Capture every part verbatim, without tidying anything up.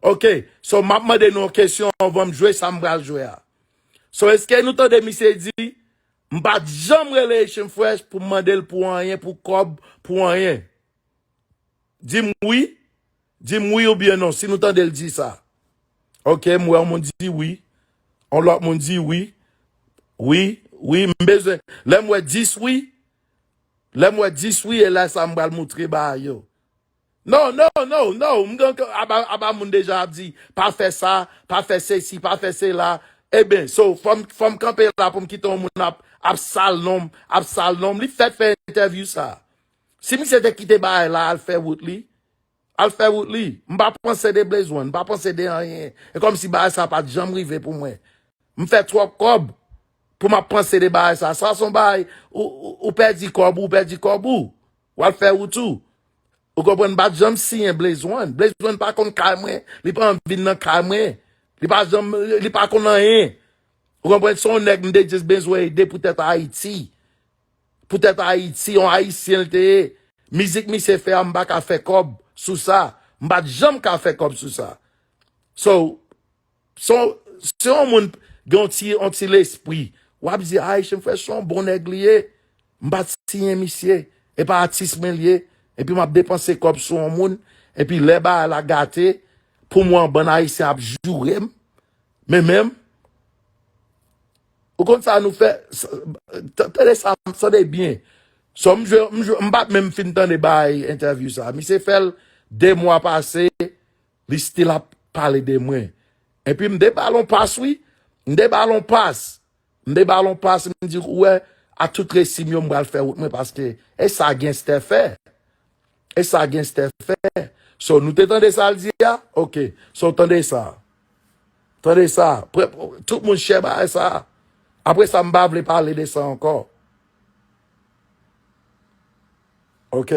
Ok, so m ap mande nou yon kesyon anvan m jwe sa m pral jwe a. So, èske nou tande misye di, m pa t janm rele Haitian Fresh pou m mande l pou anyen, pou kòb, pou anyen? Di m wi. Di m wi oubyen non, si nou tande l di sa. Ok, m wè yon moun di wi. Yon lòt moun di wi. Wi, wi, m bezwen. Lè m wè dis wi, lè m wè dis wi, e la sa m pral moutre bagay yo. Non, non, non, non, m gen aba, aba moun deja ap di, pa fè sa, pa fè sesi, pa fè sela. Eben, so, fò m, fò m kanpe la pou m kite yon moun ap, ap sal non m, ap sal non m. Li fèk fè entèvyou sa. Si misye te kite bagay la, al fè wout li, al fè wout li. M pa panse de Blaze One, m pa panse de anyen. E kòmsi bagay sa pa t janm rive pou mwen. M fè twòp kòb pou m ap panse de bagay sa. Sa se yon bagay, ou, ou, ou pèdi kòb ou, ou pèdi kòb ou. W al fè wout ou. Ou konprann, m pa t janm siyen Blaze One. Blaze One pa konn kay mwen, li pa anvi vin nan kay mwen. Li pa janm, li pa konn anyen. Ou konprann, se yon nèg m te just bezwen ede poutèt Ayiti. Poutèt Ayiti, yon Ayisyen l te ye. Mizik misye fè a, m pa ka fè kòb sou sa. M pa t janm ka fè kòb sou sa. So, se yon, se yon moun gen yon ti, yon ti lespri. W ap di, Haitian Fresh se yon bon nèg li ye. M pa t siyen misye. E pa atis mwen li ye. Epi m ap depanse kòb sou yon moun. Epi lè bagay la gate, pou mwen, yon bann Ayisyen ap joure m. Men menm, ou konn sa nou fè, s-, t-, tande sa, tande byen. So, m jwe, m jwe, m pa t menm fin tande bay entèvyou sa. Misye fè l de mwa pase, li still ap pale de mwen. Epi m de ba l on pas, wi. M de ba l on pas. M de ba l on pas, m di, ou wè, a tout resi m yo, m pral fè wout mwen, paske e sa genstè fè. E sa genstè fè. So, nou te tande sa l di a? Ok. So, tande sa. Tande sa. Pre-, tout moun share bagay sa. Apre sa, m pa vle pale de sa ankò. Ok?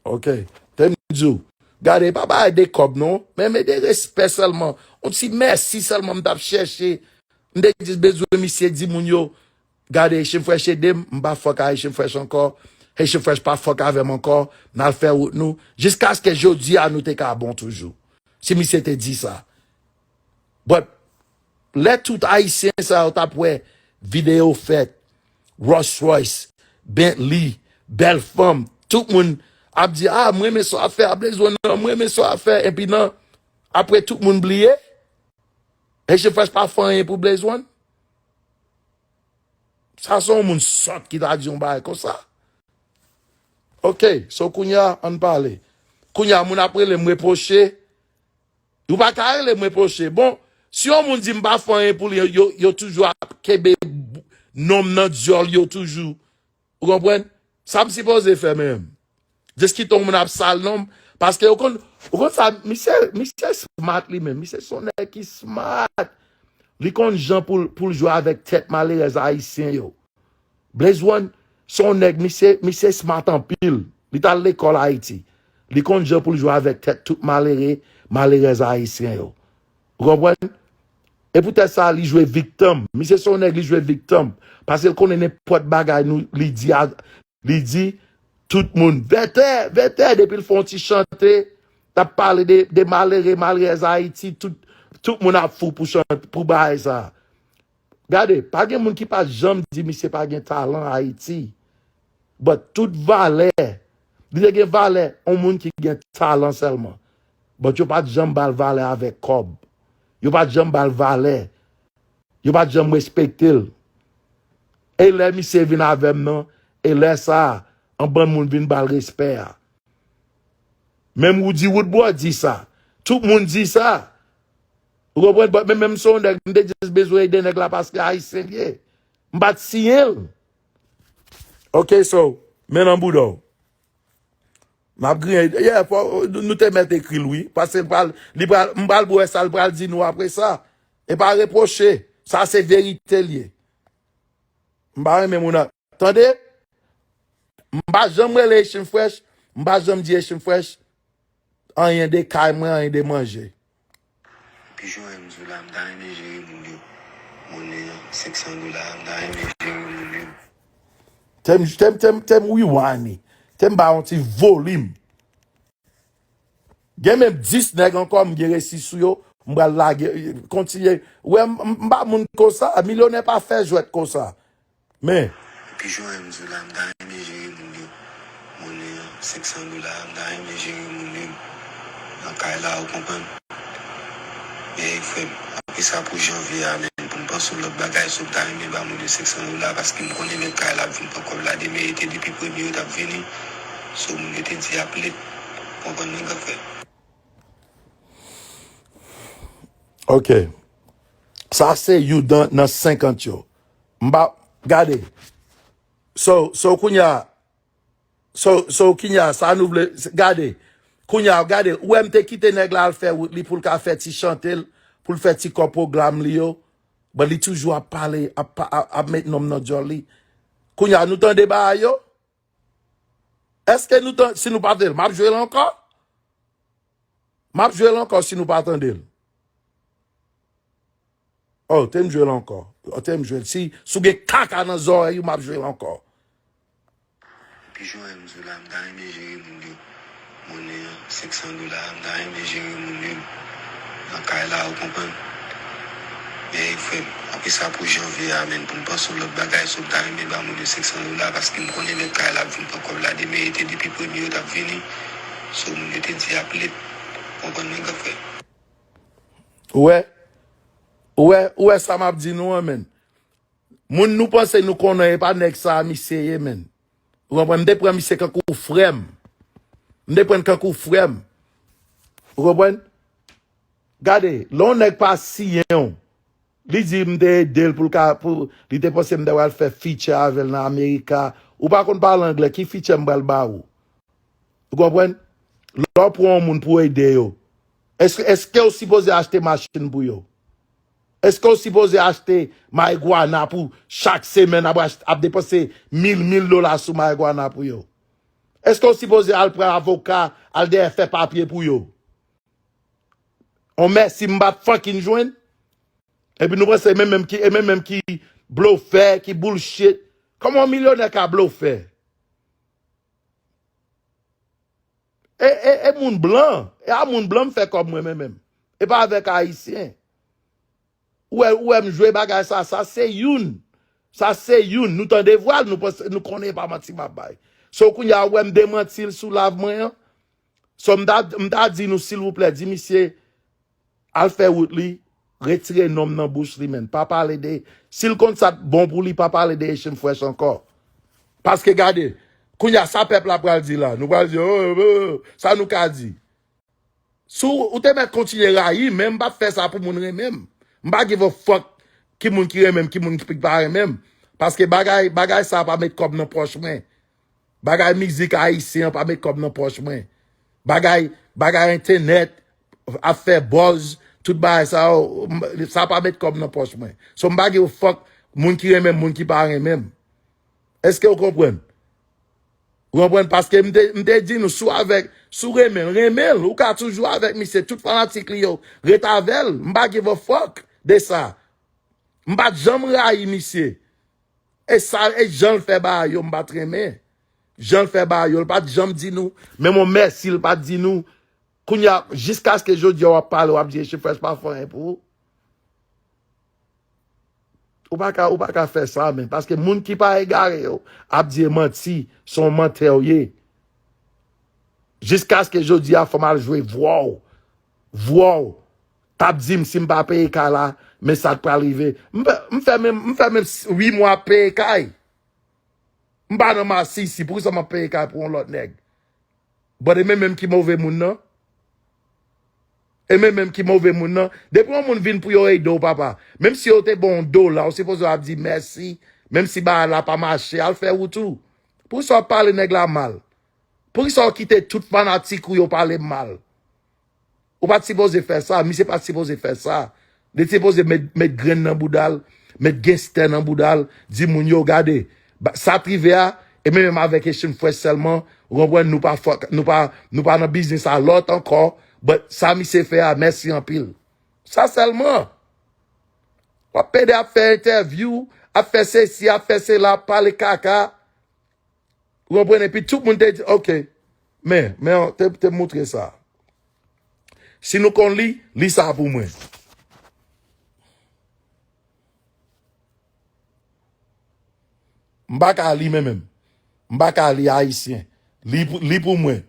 Ok. Te m di w, gade, pa bagay de kòb non, men, men de respè sèlman. On ti mèsi sèlman m t ap chèche. M te jis bezwen misye di moun yo, gade, Haitian Fresh ede m, m pa fuck a Haitian Fresh ankò. Haitian Fresh pa fuck avè m ankò. N al fè wout nou. Jiskaske jodi a nou te ka bon toujou. Si misye te di sa. But, lè tout Ayisyen sa yo t ap wè videyo fèt, Rolls Royce, Bentley, bèl fanm, tout moun ap di, ah, mwen renmen sa w ap fè a, Blaze One nan, mwen renmen sa w ap fè. Epi nan, apre tout moun bliye, Haitian Fresh pa fè anyen pou Blaze One. Sa se yon moun sòt ki ta di yon bagay konsa. Ok, so kounye a, ann pale. Kounye a, moun ap rele m reproche. Ou pa ka rele m reproche. Bon, si yon moun di m pa fè anyen pou li, yo, yo toujou ap kenbe non m nan dyòl yo toujou. Ou konprann? Sa m sipoze fè menm? Jis kite yon moun ap sal non m. Paske ou konn, ou konn sa, misye, misye smart li menm. Misye se yon nèg ki smart. Li konn jan pou l, pou l jwe avèk tèt malerèz ayisyen yo. Blaze One, se yon nèg, misye, misye smart anpil. Li t al lekòl Ayiti. Li konn jan pou l jwe avèk tèt tout malere, malerèz ayisyen yo. Ou konprann? E poutèt sa, li jwe viktim. Misye se yon nèg, li jwe viktim. Paske l konnen nenpòt bagay nou, li di a, li di, tout moun, vètè, vètè, depi l fè yon ti chante, t ap pale de, de malere, malerèz Ayiti, tout, tout moun ap fou pou chante, pou bagay sa. Gade, pa gen moun ki pa janm di misye pa gen talan Ayiti. But tout valè, li te gen valè, yon moun ki gen talan sèlman. But yo pa t janm ba l valè avèk kòb. Yo pa t janm ba l valè. Yo pa t janm respekte l. E lè misye vin avè m nan, e lè sa a, yon bann moun vin ba l respè a. Menm Roody Woodboy di sa. Tout moun di sa. Ou konprann? But men, menm si yon nèg, m te jis bezwen ede nèg la paske ayisyen l ye. M pa t siyen l. Ok, so, men nan bouda w. M ap griyen. Yeah, fò, nou te mèt ekri l, wi. Paske l pral, li pral, m pral wè sa l pral di nou apre sa. E pa repwoche. Sa se verite l ye. M pa renmen moun nan. Tande? M pa janm rele Haitian Fresh. M pa janm di Haitian Fresh anyen de kay mwen, anyen de manje. Pichon, m di w la, m ta renmen jere boul yo. Monnen an, senk san dola, m ta renmen jere boul yo. Tèm, tèm, tèm, tèm rewind li. Tèm ba yon ti volim. Gen menm dis nèg ankò m gen resi sou yo, m pral lage, kontinye. Ou wè, m, m, m pa moun konsa, milyonè pa fè jwèt konsa. Men. Epi jan m di w la, m ta renmen jere moun yo. Monnen an, senk san dola, m ta renmen jere moun yo. Nan kay la, ou konprann? Men, frè m, apre sa pou janvye a, men, pou m panse yon lòt bagay, so m ta renmen ba moun yo senk san dola, paske m konnen mèt kay la ap vin pran kòb la demen, e te depi premye yo t ap vini. So, moun yo te di y ap late. Konprann mwen, gran frè? Ok. Sa se youn nan, nan senkant yo. M pa, gade. So, so, kounye a, so, so, kounye a, sa nou vle, gade. Kounye a, gade, ou wè m te kite nèg la al fè wout li pou l ka fè ti chante l, pou l fè ti kòb pwogram li yo. Bon, li toujou ap pale, ap, pa- ap, ap met nonm nan dyòl li. Kounye a, nou tande bagay yo? Èske nou tan, si nou pa tande l, m ap jwe l ankò? M ap jwe l ankò si nou pa tande l. Oh, te m jwe l ankò. Oh, te m jwe l. Si, si w gen kaka nan zòrèy ou, m ap jwe l ankò. Epi jan m di w la, m ta renmen jere moun yo. Monnen an, senk san dola, m ta renmen jere moun yo. Nan kay la, ou konprann? Men, frè m, apre sa pou janvye a, men, pou m panse yon lòt bagay, so m ta renmen ba moun yo senk san dola, paske m konnen mèt kay la ap vin pran kòb la demen, e te depi premye yo t ap vini. So, moun yo te di y ap late. Konprann mwen, gran frè? Ou wè? Ou wè, ou wè sa m ap di nou an, men. Moun nou panse nou konnen, e pa nèg sa a misye ye, men. Ou konprann? M te pran misye kankou frè m. M te pran l kankou frè m. Ou konprann? Gade, lè yon nèg pa siyen w, li di m te ede l pou l ka, pou, li te panse m ta pral fè feature avè l nan Amerika. Ou pa konn pale anglè, ki feature m pral ba ou? Ou konprann? Lè w pran yon moun pou w ede yo, èske, èske w sipoze achte machin pou yo? Èske w sipoze achte marigwana pou chak semèn ap, ach- ap depanse mil, mil dola sou marigwana pou yo? Èske w sipoze al pran avoka, al dèyè fè papye pou yo? On mèsi m pa t fucking jwenn? Epi nou panse e menm menm ki, e menm menm ki blofè, ki bullshit. Kòman yon milyonè ka blofè? E, e, e moun blan. E a moun blan m fè kòb mwen menm menm. E pa avèk ayisyen. Ou wè, ou wè m jwe bagay sa, sa se youn. Sa se youn. Nou tande vwa l, nou panse, nou konnen e pa manti m ap bay. So kounye a ou wè m demanti l sou live mwen an. So m ta, m ta di nou silvouplè, di misye al fè wout li, retire non m nan bouch li, men. Pa pale de, si l konn sa k bon pou li, pa pale de Haitian Fresh ankò. Paske gade, kounye a sa pèp la pral di la. Nou pral di, oh, oh, oh, sa nou ka di? Si w, ou te mèt kontinye rayi, men m p ap fè sa pou moun renmen m. M pa give a fuck ki moun ki renmen m, ki moun ki pa renmen m. Paske bagay, bagay sa pa met kòb nan pòch mwen. Bagay mizik ayisyen an pa met kòb nan pòch mwen. Bagay, bagay entènèt, ap fè buzz, tout bagay sa yo, m- sa pa met kòb nan pòch mwen. So m pa give a fuck moun ki renmen m, moun ki pa renmen m. Èske w konprann? Ou konprann? Paske m te, m te di nou, si w avèk, si w renmen l, renmen l. Ou ka toujou avèk misye, tout fanatik li yo, ret avè l. M pa give a fuck de sa. M pa t janm rayi misye. E sa, e jan l fè bagay yo, m pa t renmen. Jan l fè bagay yo, l pa t janm di nou, menm yon mèsi, l pa t di nou. Kounye a, jiskaske jodi a w ap pale, w ap di Haitian Fresh pa fè anyen pou ou. Ou pa ka, ou pa ka fè sa, men. Paske moun ki pa egare yo ap di e manti, se yon mantè w ye. Jiskaske jodi a, fò m al jwe vwa w. Vwa w. T ap di m si m pa peye kay la, men sa k pral rive. M fè, m fè menm, m fè menm uit mwa ap peye kay. M pa nan Masisi, poukisa m ap peye kay pou yon lòt nèg? But e menm menm ki move moun nan. E menm menm ki move moun nan. Depi yon moun vin pou yo ede w, papa, menm si yo te ba w yon dola, ou sipoze ap di mèsi, menm si bagay la pa mache, al fè wout ou. Poukisa w ap pale nèg la mal? Poukisa w kite tout fanatik ou yo pale m mal? Ou pa t sipoze fè sa, misye pa t sipoze fè sa. Li t sipoze met, met grenn nan bouda l, met genstè nan bouda l, di moun yo, gade, ba- sa t rive a, e menm menm avèk Haitian Fresh sèlman, ou konprann, nou pa fòk, nou pa, nou pa nan biznis a lòt ankò, but sa misye fè a, mèsi anpil. Sa sèlman. W ap pede ap fè entèvyou, ap fè sesi, ap fè sela, ap pale kaka. Ou konprann? Epi tout moun te di, ok. Men, men, te, te moutre sa. Si nou konn li, li sa pou mwen. M pa ka li menm menm. M pa ka li ayisyen. Li pou, li pou mwen.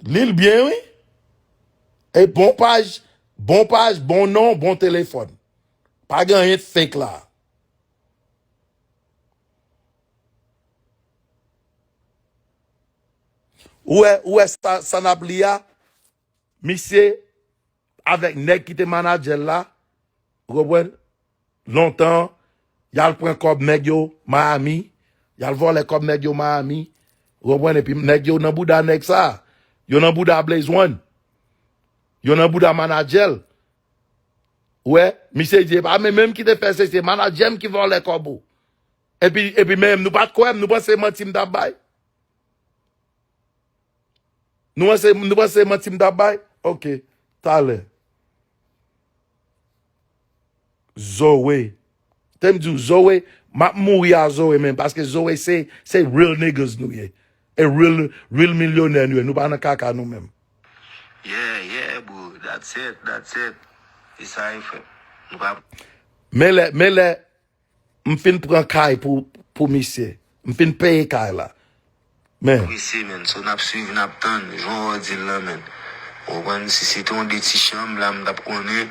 Li l byen, wi. E bon paj, bon paj, bon non, bon telefòn. Pa gen anyen fake la. Ou wè, ou wè sa, sa n ap li a? Misye avèk nèg ki te manadjè l la, ou konprann? Lontan, y al pran kòb nèg yo Miami, y al vòlè kòb nèg yo Miami, ou konprann? Epi nèg yo nan bouda nèg sa, yo nan bouda Blaze One, yo nan bouda manadjè l. Ou wè, misye di, e pa mwen menm ki te fè se, se manadjè m ki vòlè kòb ou. Epi, epi menm, nou pa t kwè m, nou panse se manti m t ap bay. Nou panse, nou panse se manti m t ap bay? Ok, talè. Zoe. Te m di w, Zoe, m ap mouri a Zoe menm, paske Zoe se, se real niggas nou ye. E real, real milyonè nou ye. Nou pa nan kaka nou menm. Yeah, yeah, bro. That's it, that's it. E sa e frè. Nou pa Men lè, men lè, m fin pran kay pou, pou misye. M fin peye kay la. Men. Apresye, men. So, n ap swiv, n ap tann. Jan w di l lan, men. Ou konprann? Si se te yon de ti chanm, la, m t ap konnen.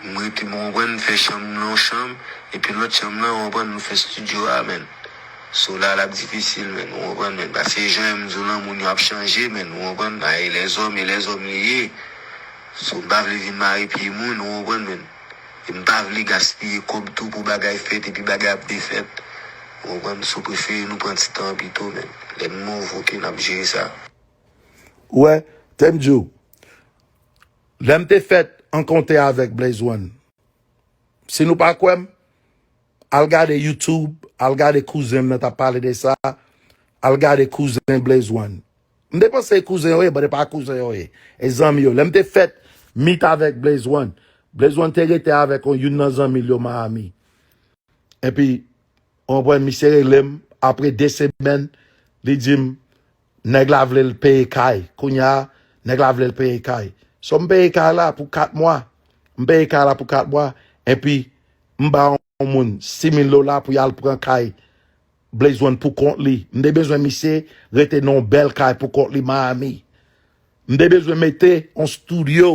M rete, m konprann, m fè chanm nan yon chanm. Epi lòt chanm nan, ou konprann, nou fè studio a, men. So, la, l ap difisil, men. Ou konprann, men. Paske jan m di w lan, moun yo ap chanje, men. Ou konprann? Ay, lèzòm, e lèzòm li ye. So, m pa vle vin mare pye moun, ou konprann, men. E m pa vle gaspiye kòb tou pou bagay fèt epi bagay ap defèt. Ou konprann? So prefere nou pran ti tan an pito, men. Lè n move, oke, n ap jere sa. Ou wè, te m di w, lè m te fèt rankontre avèk Blaze One, si nou pa kwè m, al gade YouTube, al gade kouzen m nan t ap pale de sa, al gade kouzen Blaze One. M te panse e kouzen yo ye, but e pa kouzen yo ye. E zanmi yo. Lè m te fèt meet avèk Blaze One, Blaze One te rete avèk yon, youn nan zanmi l yo Miami. Epi, ou konprann, misye rele m, apre de semèn, li di m, nèg la vle l peye kay. Kounye a, nèg la vle l peye kay. So, m peye kay la pou kat mwa. M peye kay la pou kat mwa. Epi, m ba yon moun sis mil dola pou y al pran kay Blaze One pou kont li. M te bezwen misye rete nan yon bèl kay pou kont li Miami. M te bezwen mete yon studio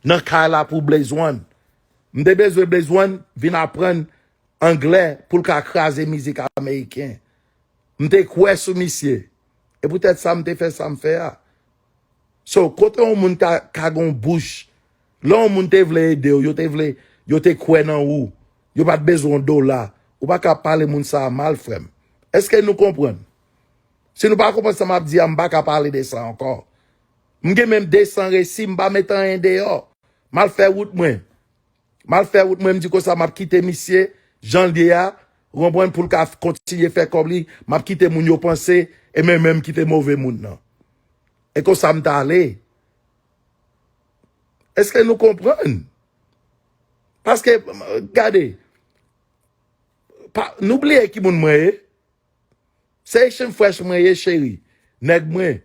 nan kay la pou Blaze One. M te bezwen Blaze One vin aprann anglè pou l ka kraze mizik ameriken. M te kwè sou misye. E poutèt sa m te fè sa m fè a. So, kote yon moun ka, ka gen yon bouch, lè yon moun te vle ede w, yo te vle, yo te kwè nan ou, yo pa t bezwen yon dola, ou pa ka pale moun sa a mal, frè m. Èske nou konprann? Si nou pa konprann sa m ap di a, m pa ka pale de sa ankò. M gen menm de san resi, m pa met anyen deyò. M al fè wout mwen. M al fè wout mwen, m di konsa m ap kite misye jan l ye a, ou konprann, pou l ka kontinye fè kòb li, m ap kite moun yo panse e mwen menm ki te move moun nan. E konsa m t ale. Èske nou konprann? Paske, gade, pa, nou bliye ki moun mwen ye. Se Haitian Fresh mwen ye, cheri. Nèg mwen.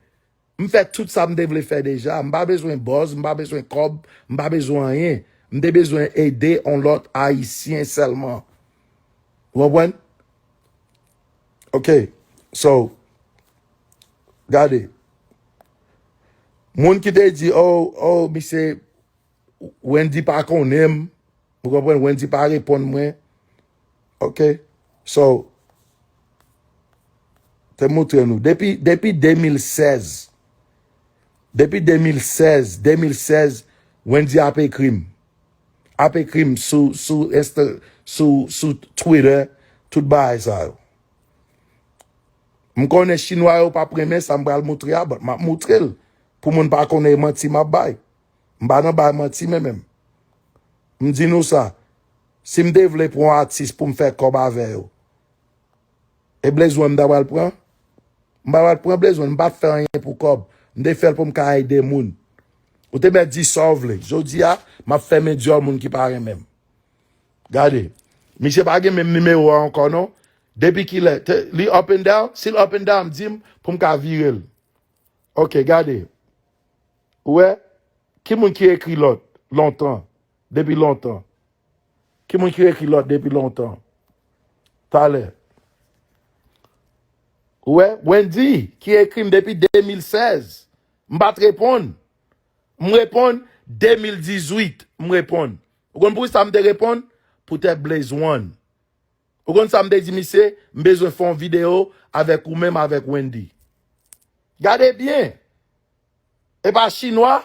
M fè tout sa m te vle fè deja. M pa bezwen buzz, m pa bezwen kòb, m pa bezwen anyen. M te bezwen ede yon lòt Ayisyen sèlman. Ou konprann? Ok. So, gade. Moun ki te di, oh, oh, misye, Wendy pa konnen m. Ou konprann? Wendy pa reponn mwen. Ok? So, te montre nou. Depi, depi de mil sèz, depi de mil sèz, de mil sèz, Wendy ap ekri m. Ap ekri m sou, sou, Insta, sou, sou Twitter, tout bagay sa yo. M konnen Chinwa yo p ap renmen sa m pral montre a, but m ap montre l. Pou moun pa konnen e manti m ap bay. M pa nan bay manti, men menm. M di nou sa, si m te vle pran yon atis pou m fè kòb avè yo, e Blaze One m ta pral pran? M pa pral pran Blaze One, m pa t fè anyen pou kòb. M te fè l pou m ka ede moun. Ou te mèt di sa w vle. Jodi a, m ap fèmen dyòl moun ki pa renmen m. Gade. Misye pa gen menm nimewo a ankò non. Depi kilè? Te, li up and down? Si l up and down, di m pou m ka vire l. Ok, gade. Ou wè? Ki moun ki ekri lòt lontan? Depi lontan. Ki moun ki ekri lòt depi lontan? Talè. Ou wè? Wendy, ki ekri m depi de mil sèz. M pa t reponn. M reponn de mil dizuit. M reponn. Ou konn poukisa m te reponn? Poutèt Blaze One. Ou konn sa m te di misye? M bezwen fè yon videyo avèk ou menm avèk Wendy. Gade byen. E pa chinwa?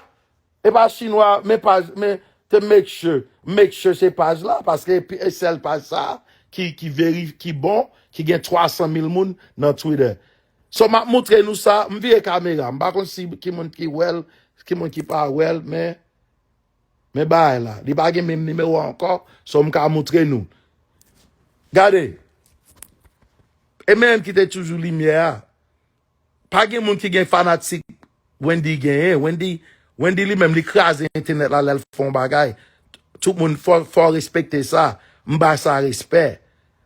E pa chinwa, men paj, men te make sure, make sure se paj la, paske e sèl paj sa ki, ki veri, ki bon, ki gen twa san mil moun nan Twitter. So, m ap moutre nou sa, m vire kamera, m pa konn si ki moun ki wè l, ki moun ki pa wè l, men, men bagay la, li pa gen menm nimewo a ankò, so m ka moutre nou. Gade, e menm ki te toujou limyè a. Pa gen moun ki gen fanatik Wendy genyen. Wendy, Wendy li menm, li kraze entènèt la lè l fè yon bagay. Tout moun fò, fò respekte sa. M ba sa respè.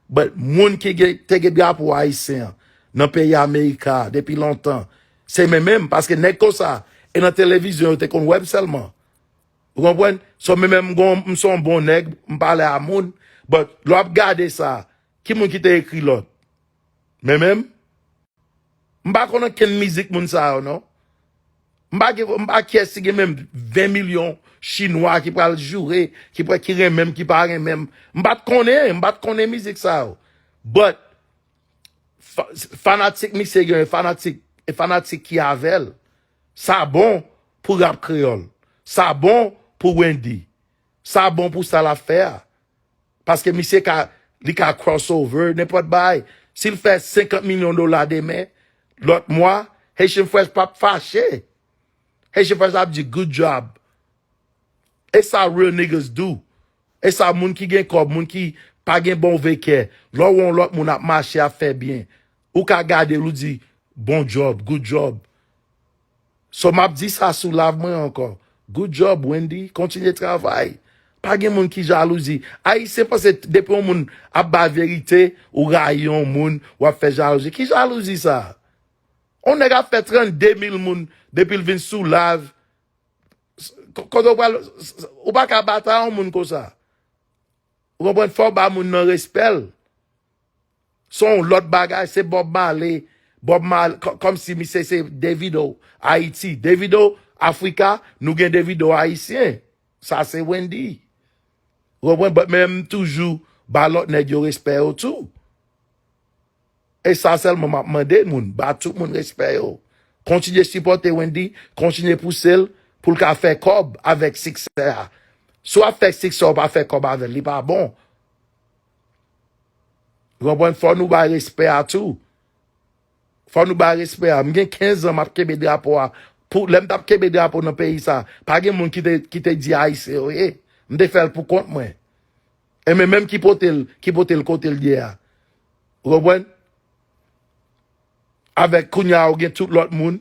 But moun ki gen, te gen drapo ayisyen an nan peyi Amerika depi lontan, se men menm, paske nèg konsa, e nan televizyon yo te konn wè m sèlman. Ou konprann? So men menm m gon, m se yon bon nèg, m pale a moun, but lè w ap gade sa, ki moun ki te ekri lòt? Men menm? M pa konn ankenn mizik moun sa yo, non. M pa gen, m pa kiyès ki gen menm ven milyon chinwa ki pral joure, ki pral, ki renmen m, ki pa renmen m. M pa t konnen, m pa t konnen mizik sa yo. But, fa-, fanatik misye gen, fanatik, e fanatik ki avè l. Sa bon pou rap kreyòl. Sa bon pou Wendy. Sa bon pou sa l ap fè a. Paske misye ka, li ka crossover, nenpòt bagay. Si l fè senkant milyon dola demen, lòt mwa, Haitian Fresh p ap fache. Haitian Fresh ap di, "Good job." E sa real niggas do. E sa moun ki gen kòb, moun ki pa gen move kè. Lè w wè yon lòt moun ap mache, ap fè byen, ou ka gade l, ou di, "Bon job, good job." So, m ap di sa sou live mwen ankò. Good job, Wendy. Kontinye travay. Pa gen moun ki jalouzi. Ayisyen panse depi yon moun ap bay verite, ou rayi yon moun, w ap fè jalouzi. Ki jalouzi sa? Yon nèg ap fè trannde mil moun depi l vin sou live. S-, s-, kote w pral, s-, s-, ou pa ka batay yon moun konsa. Ou konprann? Fò w ba moun nan respè l. Se yon lòt bagay, se Bob Marley. Bob Marley, kò-, kòmsi misye se Davido Ayiti. Davido Afrika, nou gen Davido ayisyen. Sa se Wendy. Ou konprann? But men m toujou ba lòt nèg yo respè yo tou. E sa sèlman m ap mande moun, ba tout moun respè yo. Kontinye sipòte Wendy, kontinye pouse l pou l ka fè kòb avèk siksè a. Si w ap fè siksè, w pa fè kòb avè l, li pa bon. Ou konprann? Fò nou bay respè a tou. Fò nou bay respè a. M gen kenz an m ap kenbe drapo a. Pou, lè m t ap kenbe drapo nan peyi sa, pa gen moun ki te, ki te di Ayisyen yo ye. M te fè l pou kont mwen. E men menm ki pote l, ki pote l kote l ye a. Ou konprann? Avèk kounye a, ou gen tout lòt moun.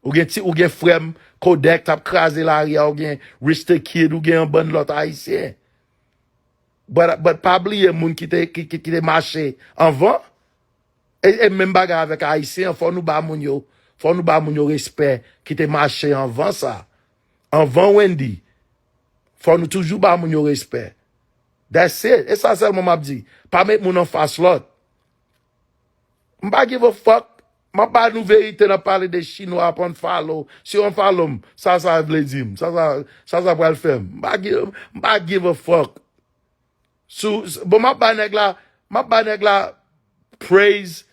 Ou gen ti, ou gen frè m, Kodak t ap kraze lari a, ou gen Rich the Kid, ou gen yon bann lòt Ayisyen. But, but pa bliye moun ki te, ki, ki, ki te mache anvan. E, e menm bagay avèk Ayisyen an, fò nou ba moun yo, fò nou ba moun yo respè ki te mache anvan sa. Anvan Wendy, fò nou toujou ba moun yo respè. That's it. E sa sèlman m ap di. Pa met moun anfas lòt. M pa give a fuck. M ap ba nou verite, n ap pale de chinwa ap unfollow. Si yo unfollow m, sa sa vle di m? Sa sa, sa sa pral fè m? M pa give, m pa give a fuck. Sou, s-, bon, m ap ba nèg la, m ap ba nèg la praise